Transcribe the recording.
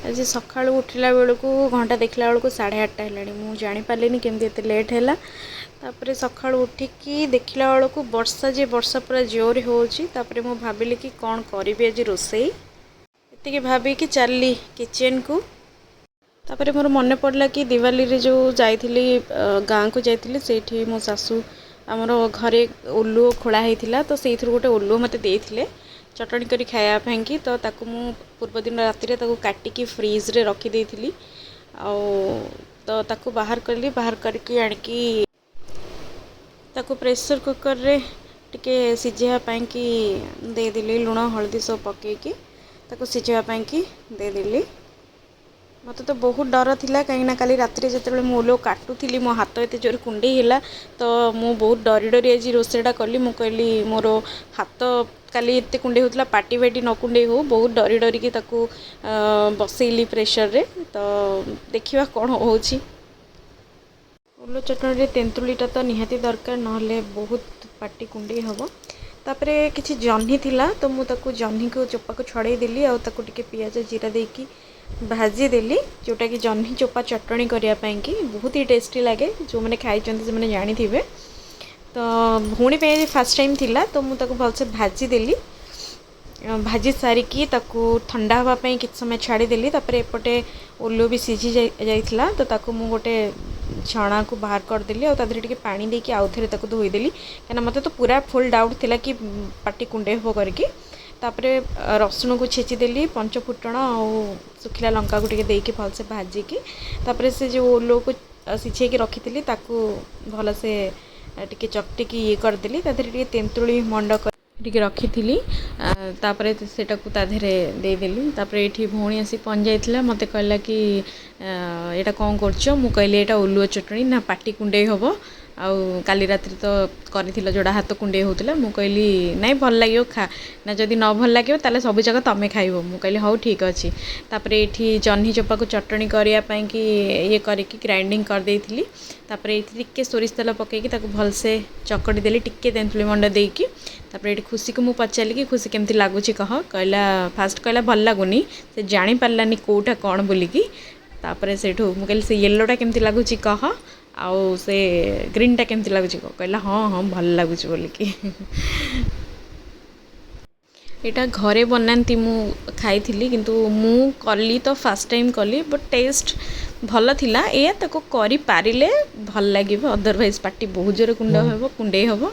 ଆଜି ସକାଳୁ ଉଠିଲା ବେଳକୁ ଘଣ୍ଟା ଦେଖିଲା ବେଳକୁ 8:30 ହେଲାଣି। ମୁଁ ଜାଣିପାରିଲିନି କେମିତି ଏତେ ଲେଟ୍ ହେଲା। ତାପରେ ସକାଳୁ ଉଠିକି ଦେଖିଲା ବେଳକୁ ବର୍ଷା ଯେ ବର୍ଷା ପୁରା ଜୋରରେ ହେଉଛି। ତାପରେ ମୁଁ ଭାବିଲି କି କ'ଣ କରିବି ଆଜି ରୋଷେଇ, ଏତିକି ଭାବିକି ଚାଲିଲି କିଚେନ୍କୁ। ତାପରେ ମୋର ମନେ ପଡ଼ିଲା କି ଦିୱାଲିରେ ଯେଉଁ ଯାଇଥିଲି, ଗାଁକୁ ଯାଇଥିଲି, ସେଇଠି ମୋ ଶାଶୁ ଆମର ଘରେ ଓଲୁଅ ଖୋଳା ହେଇଥିଲା, ତ ସେଇଥିରୁ ଗୋଟେ ଓଲୁଅ ମୋତେ ଦେଇଥିଲେ ଚଟଣି କରି ଖାଇବା ପାଇଁକି। ତ ତାକୁ ମୁଁ ପୂର୍ବଦିନ ରାତିରେ ତାକୁ କାଟିକି ଫ୍ରିଜ୍ରେ ରଖିଦେଇଥିଲି। ଆଉ ତ ତାକୁ ବାହାର କଲି, ବାହାର କରିକି ଆଣିକି ତାକୁ ପ୍ରେସର୍ କୁକର୍ରେ ଟିକେ ସିଝେଇବା ପାଇଁକି ଦେଇଦେଲି। ଲୁଣ ହଳଦୀ ସବୁ ପକାଇକି ତାକୁ ସିଝେଇବା ପାଇଁକି ଦେଇଦେଲି। ମୋତେ ତ ବହୁତ ଡର ଥିଲା, କାହିଁକିନା କାଲି ରାତିରେ ଯେତେବେଳେ ମୁଁ ଓଲୁଅ କାଟୁଥିଲି, ମୋ ହାତ ଏତେ ଜୋରେ କୁଣ୍ଡେଇ ହେଲା। ତ ମୁଁ ବହୁତ ଡରି ଡରି ଆଜି ରୋଷେଇଟା କଲି। ମୁଁ କହିଲି, ମୋର ହାତ କାଲି ଏତେ କୁଣ୍ଡେଇ ହେଉଥିଲା, ପାଟି ଫାଟି ନ କୁଣ୍ଡେଇ ହଉ। ବହୁତ ଡରି ଡରିକି ତାକୁ ବସେଇଲି ପ୍ରେସରରେ। ତ ଦେଖିବା କ'ଣ ହେଉଛି। ଓଲୁଅ ଚଟଣିରେ ତେନ୍ତୁଳିଟା ତ ନିହାତି ଦରକାର, ନହେଲେ ବହୁତ ପାଟି କୁଣ୍ଡେଇ ହେବ। ତାପରେ କିଛି ଜହ୍ନି ଥିଲା, ତ ମୁଁ ତାକୁ ଜହ୍ନିକୁ ଚୋପାକୁ ଛଡ଼େଇ ଦେଲି ଆଉ ତାକୁ ଟିକେ ପିଆଜ ଜିରା ଦେଇକି ଭାଜିଦେଲି, ଯେଉଁଟାକି ଜହ୍ନି ଚୋପା ଚଟଣି କରିବା ପାଇଁକି ବହୁତ ହି ଟେଷ୍ଟି ଲାଗେ। ଯେଉଁମାନେ ଖାଇଛନ୍ତି, ସେମାନେ ଜାଣିଥିବେ। ତ ଭଉଣୀ ପାଇଁ ଆଜି ଫାର୍ଷ୍ଟ ଟାଇମ୍ ଥିଲା, ତ ମୁଁ ତାକୁ ଭଲସେ ଭାଜିଦେଲି। ଭାଜି ସାରିକି ତାକୁ ଥଣ୍ଡା ହେବା ପାଇଁ କିଛି ସମୟ ଛାଡ଼ିଦେଲି। ତାପରେ ଏପଟେ ଓଲୁଅ ବି ସିଝି ଯାଇଥିଲା, ତ ତାକୁ ମୁଁ ଗୋଟେ ଛଣାକୁ ବାହାର କରିଦେଲି ଆଉ ତା ଦେହରେ ଟିକେ ପାଣି ଦେଇକି ଆଉ ଥରେ ତାକୁ ଧୋଇଦେଲି, କାହିଁକିନା ମୋତେ ତ ପୁରା ଫୁଲ୍ ଡାଉଟ୍ ଥିଲା କି ପାଟି କୁଣ୍ଡେଇ ହେବ କରିକି। ତାପରେ ରସୁଣକୁ ଛେଚିଦେଲି, ପଞ୍ଚ ଫୁଟଣ ଆଉ ଶୁଖିଲା ଲଙ୍କାକୁ ଟିକେ ଦେଇକି ଭଲସେ ଭାଜିକି, ତାପରେ ସେ ଯେଉଁ ଓଲୁଅକୁ ସିଝେଇକି ରଖିଥିଲି, ତାକୁ ଭଲସେ ଟିକେ ଚକଟିକି ଇଏ କରିଦେଲି। ତା ଦେହରେ ଟିକେ ତେନ୍ତୁଳି ମଣ୍ଡ ଟିକେ ରଖିଥିଲି, ତାପରେ ସେଇଟାକୁ ତା ଦେହରେ ଦେଇଦେଲି। ତାପରେ ଏଇଠି ଭଉଣୀ ଆସି ପହଞ୍ଚି ଯାଇଥିଲା। ମୋତେ କହିଲା କି ଏଇଟା କ'ଣ କରୁଛ? ମୁଁ କହିଲି, ଏଇଟା ଓଲୁଅ ଚଟଣି। ନା, ପାଟି କୁଣ୍ଡେଇ ହେବ, ଆଉ କାଲି ରାତିରେ ତ କରିଥିଲ ଯେଉଁଟା, ହାତ କୁଣ୍ଡେଇ ହେଉଥିଲା। ମୁଁ କହିଲି, ନାଇଁ, ଭଲ ଲାଗିବ, ଖା। ନା, ଯଦି ନ ଭଲ ଲାଗିବ, ତାହେଲେ ସବୁ ଯାକ ତମେ ଖାଇବ। ମୁଁ କହିଲି, ହଉ, ଠିକ୍ ଅଛି। ତାପରେ ଏଇଠି ଜହ୍ନି ଚୋପାକୁ ଚଟଣି କରିବା ପାଇଁକି ଇଏ କରିକି ଗ୍ରାଇଣ୍ଡିଙ୍ଗ କରିଦେଇଥିଲି। ତାପରେ ଏଇଠି ଟିକେ ସୋରିଷ ତେଲ ପକାଇକି ତାକୁ ଭଲସେ ଚକଟି ଦେଲି, ଟିକେ ତେନ୍ତୁଳି ମଣ୍ଡ ଦେଇକି। ତାପରେ ଏଇଠି ଖୁସିକୁ ମୁଁ ପଚାରିଲି କି ଖୁସି, କେମିତି ଲାଗୁଛି କହ। କହିଲା, ଫାଷ୍ଟ କହିଲା ଭଲ ଲାଗୁନି, ସେ ଜାଣିପାରିଲାନି କେଉଁଟା କ'ଣ ବୋଲିକି। ତାପରେ ସେଇଠୁ ମୁଁ କହିଲି, ସେ ୟେଲୋଟା କେମିତି ଲାଗୁଛି କହ ଆଉ ସେ ଗ୍ରୀନ୍ଟା କେମିତି ଲାଗୁଛି କହ। କହିଲା, ହଁ ହଁ, ଭଲ ଲାଗୁଛି ବୋଲିକି। ଏଇଟା ଘରେ ବନାନ୍ତି, ମୁଁ ଖାଇଥିଲି, କିନ୍ତୁ ମୁଁ କଲି ତ ଫାର୍ଷ୍ଟ ଟାଇମ୍ କଲି, ବଟ୍ ଟେଷ୍ଟ ଭଲ ଥିଲା। ଏଇଆ, ତାକୁ କରିପାରିଲେ ଭଲ ଲାଗିବ, ଅଦରୱାଇଜ୍ ପାଟି ବହୁତ ଜୋରେ କୁଣ୍ଡ ହେବ, କୁଣ୍ଡେଇ ହେବ।